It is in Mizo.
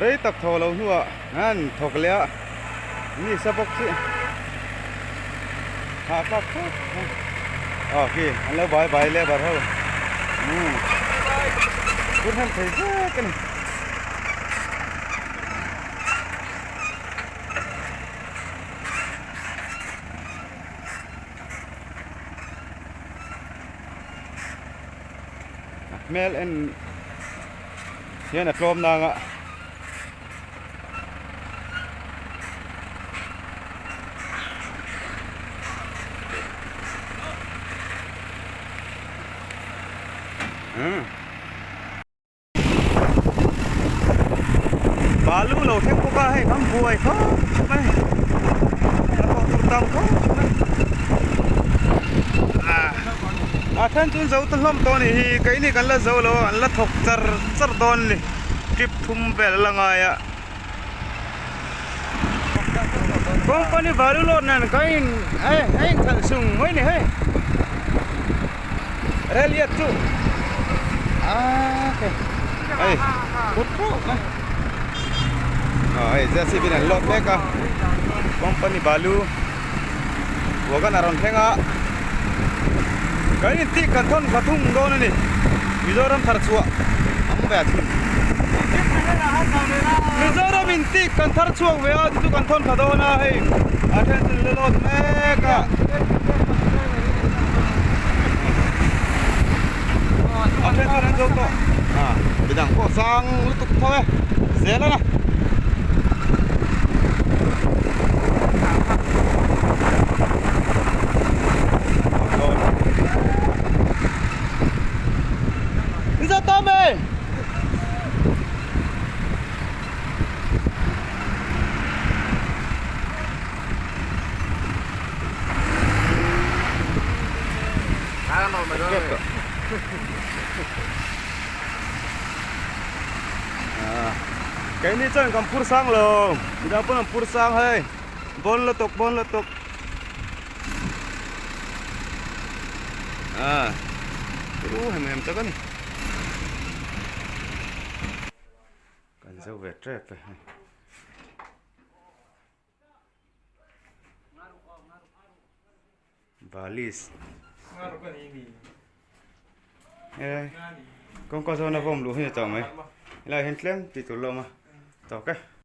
Rei tak thaw lo hnuah an thawk leh a, ni sa bawk chu hahthlak khawp mai. Aw khi an lo bai bai labour ho umm phur hnem thei vek a ni. A hmel en hian a tlawm nang a. Balu lo thleng bawk a hei kan buai khawp mai a thawh tur tam khawp mai a then chu an zo ta hlawm tawh a nih hi keini kan la zo lo a an la thawk char char dawn a ni trip thum vel a la ngai a company balu load nen ka in a inkhalh sung mai a ni hei. Reliet chu ah hei kut reuh mai ah hei JCB in an load mek a company balu wagon a rawn thleng a kan in tih kan thawn thla thung dawn a ni Mizoram thar chhuah ang ve a chhun Mizoram in tih kan thar chhuak ve a chu chu kan thawn thla dawn a hei a then chu an la load mek a. A then chuan an zo tawh a midang pawh sang lutuk tho e zel a na. Ni zo tawh mai. Keini chuan kan phur sang lo midang pawn an phur sang hei bawn lutuk bawn lutuk ah ru hem hem tak a ni kan zo ve tep e hei. Balis e kawngka zawn a vawm luh hi a ni tawh mai helaiah hian tlem tih tur la awm a tawk e.